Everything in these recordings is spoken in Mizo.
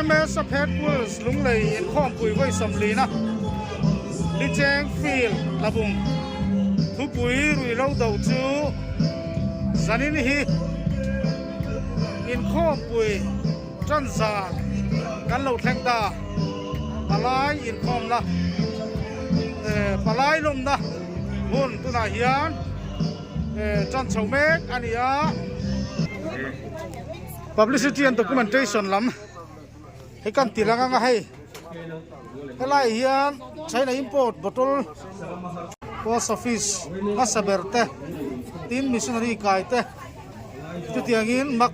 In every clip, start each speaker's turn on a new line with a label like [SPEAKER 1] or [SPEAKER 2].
[SPEAKER 1] MS a Headquarters Lunglei inkhawmpui vawi sawmlina Licheng Field Tlabung thupui ruihlo do chu zanin hi inkhawmpui tan zan kan lo thleng ta palai inkhawmna palai lawmna hmun tunah hian tan chho mek a ni a. Publicity and documentation lam hei kan ti lang anga hei helai hian China import bottle post office hmasa ber te tin missionary kai te chutiangin mak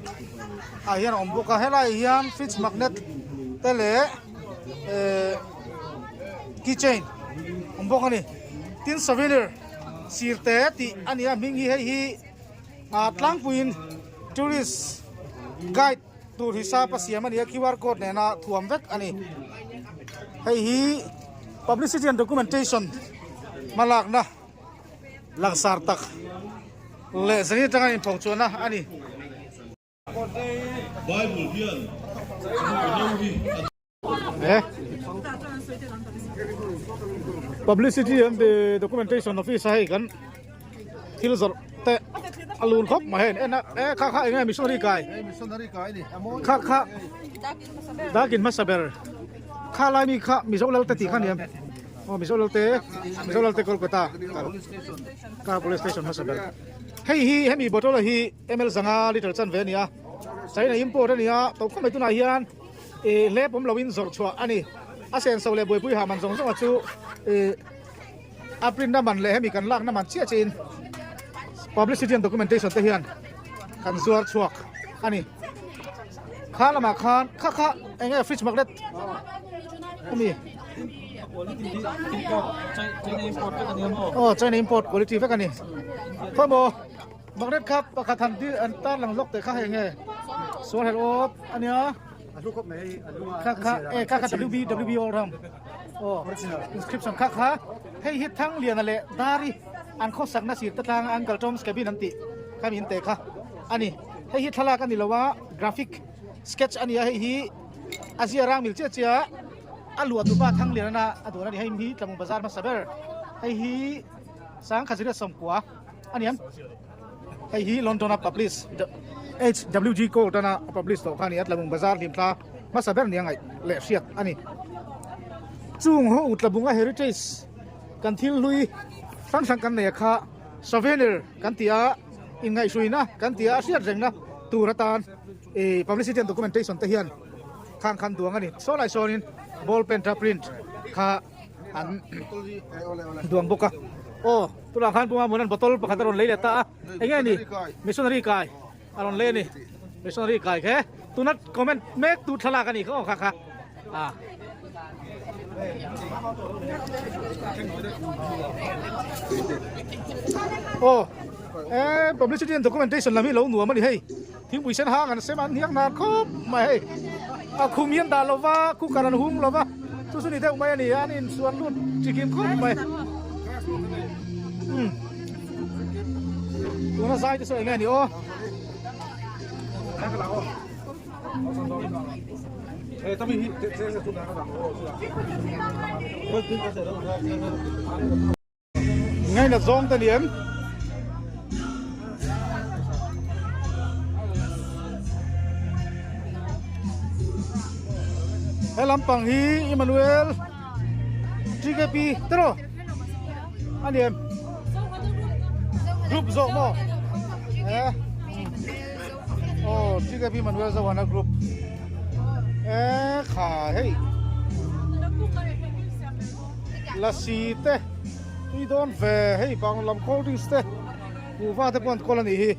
[SPEAKER 1] ah hian a awm bawk a helai hian fridge magnet te leh ehh keychain awm bawk a ni tin souvenir sir te tih a ni a hming hi hei hi. Ah tlangpuiin tourist guide tur hisap a siam a ni a QR code nena thuam vek a ni hei hi publicity and documentation hmalakna langsar tak leh zan atanga inpho chuanna a ni.
[SPEAKER 2] Bible hian ruihhlo hi a.
[SPEAKER 1] Publicity and the documentation office a hei kan thil zawrh te a lun khawp mai hei en a e kha kha eng nge missionary kai kha kha dakin hmasa ber kha lai mi kha mizo lal te tih kha ni em aw mizo lal te mizo lal te kolkata ka police station hmasa ber hei hi hemi bottle hi ml zanga liter chanve a ni a china import a ni a to khawp mai tunah hian. Ih hlep awm loin zawrh chhuah a ni. A senso leh buaipui ha man zawng zawng a chu ih a print na man leh hemi kan lak na man chiah chiah in publicity and documentation te hian kan zuar chhuak a ni. Kha lamah khan kha kha eng nge fridge magnet a mi. Aw China import quality vek a ni. Khawimaw. Magnet kha pakhat han ti an tar lang lawk teh kha hei nge sual helh awp a nia kha kha e kha kha WB WB all round aw inscription kha kha hei hi thang liana leh dari an khawsak na sir te tlang uncle Tom's cabin an tih kha min teh kha a ni hei hi thlalak a ni lo a graphic sketch a ni a hei hi a zia rang mil chiah chiah a luah dupa thang liana a duan a ni hei hi tlangum bazar hmasa ber hei hi sangkhat ziriat sawmkua. A niam. Hei hi London a publish HWG Gold ana a publish tawh kha a ni a, Tlabung Bazar hlimthla hmasa ber nia ngaih leh hriat a ni. Chung ho Tlabunga heritage kan thil hlui hrang hrang kan nei a kha souvenir kan ti a, inngaihhruina kan ti a, a hriat rengna tur atan ih publicity and documentation te hian khang khan duang a ni. Saw lai sawnin ball pen tha print kha an duang bawk a aw tunah khan puma muan an bottle pakhat a rawn lei leh ta a eng nge ni missionary kai a rawn lei a ni missionary kai khe tuna comment mek tu thlalak a ni kha aw kha kha a aw e publicity and documentation lam hi lo nuam a ni hei thingpui sen hang an sem an hniak hnar khawp mai hei a khum hian dah lova cooker an hung lova chu chu ni deuh mai a ni a an insuan lut chikim khawp mai umm tuna zai te saw eng nge ni aw Ngaina zawng te ni em? He lampang hi Emmanuel TKP te rawh a ni em? Group zawk maw? Eh Aw TKP Emmanuel Zohana group eh kha hei Lassi te tui dawn ve hei bang lam cold drinks te kuhva te pawh an kawl a nih hi.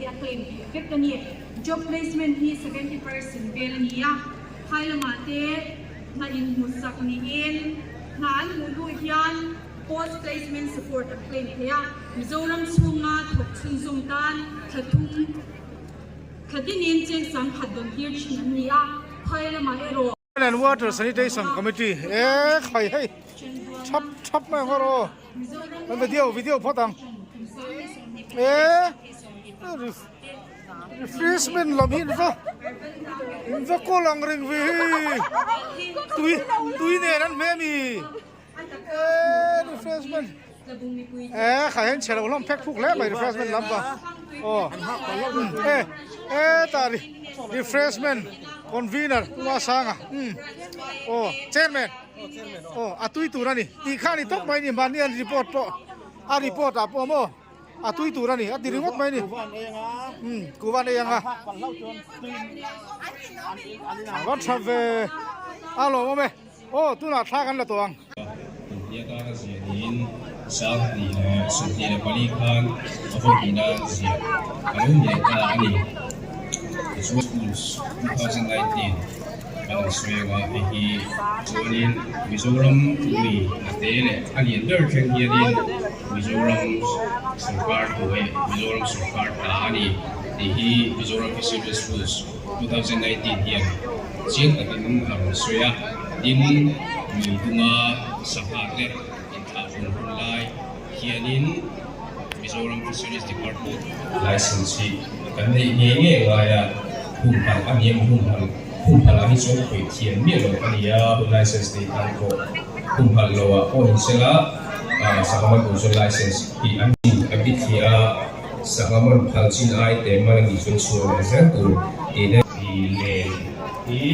[SPEAKER 3] hi a claim theih vek a ni. Job placement hi 70% vel a ni a, phai lamah te hna inhmuhsak niin hna an hmuh hnu hian post placement support a claim thei a. Mizoram chhunga thawk chhunzawm tan thla thum thla tinin cheng sangkhat dawn tir thin an ni a, phai lamah erawh.
[SPEAKER 1] And Water Sanitation Committee e khai hei thap thap mai ang aw kan video video phawt ang e refreshment lam hi in va in va kawl ang reng ve hi tui tui nen an hmeh ami e refreshment e khai hian chhe lo hlawm phek phuk hle mai refreshment lam pa aw e e tah refreshment convener Pu Asanga umm aw chairman aw a tui tur a ni tih kha a ni tawp mai a ni mahni an report pawh a report ah pawh maw a tui tur a ni a ti ringawt mai a ni umm kuhva an ei ang a a va tha ve a lawmawm e aw tunah thla kan la tawh ang.
[SPEAKER 4] India tana zia niin 2024 khan a vawi hnihna zia a lo ni leh ta a ni. Tichuan Schools 2019 kan han sawi anga hei hi chuanin Mizoram lui a te leh a lian ber thleng hianin Mizoram sawrkar hnuai Mizoram sawrkar ta a ni tih hi Mizoram Fisheries Rules 2019 hian chiang takin a rawn sawi a. Tin, lui dunga sangha te inthlah hun hun lai hianin Mizoram Fisheries Department License hi kan neih ngei ngei ngai a, humhalh a ni emaw humhalh humhalh ah hi chuan khawih thiam miah lo a ni a, license nei tan pawh humhalh lo ah pawh insela sangha man tur chuan license hi an a bithliah a, sangha man phal chin ai te man a nih chuan chhuah leh zel tur tih te nen hi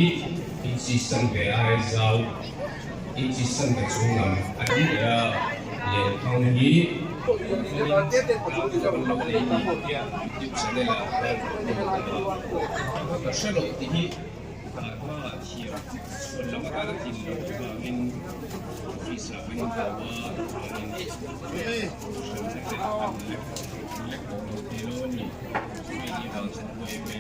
[SPEAKER 4] Inchi san ve ai zau, inchi san ve chung lam a ni leh a, lenthang hi chuanin tlangval lo nei ni YouTube channel ah hian ka ka hre loh tih hi dan hmangah thiam chhuan lam atana tlin loh avangin office ah kan inhau a, chuanin hremna te an lek an lek tawh lo thei lo a ni. Chumi ni vang chuan buai ve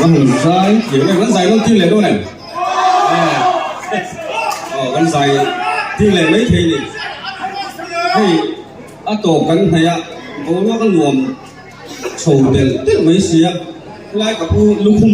[SPEAKER 4] Kan zai thiam em kan zai nawn tir leh dawn em aw kan zai tir leh mai thei ni hei a tawp kan hnaih a boruak a nuam chho telh telh mai sia helai ka pu lukhum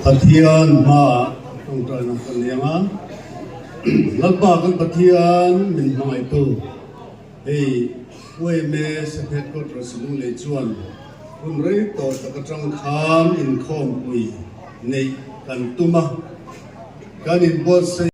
[SPEAKER 5] Pathian hmaah tawngtaina kan nei ang a, Lalpa kan Pathian min hmangaihtu hei UMA Headquarters Lunglei chuan hun rei tawh tak atang khan inkhawmpui neih kan tum a, kan inbuatsaih.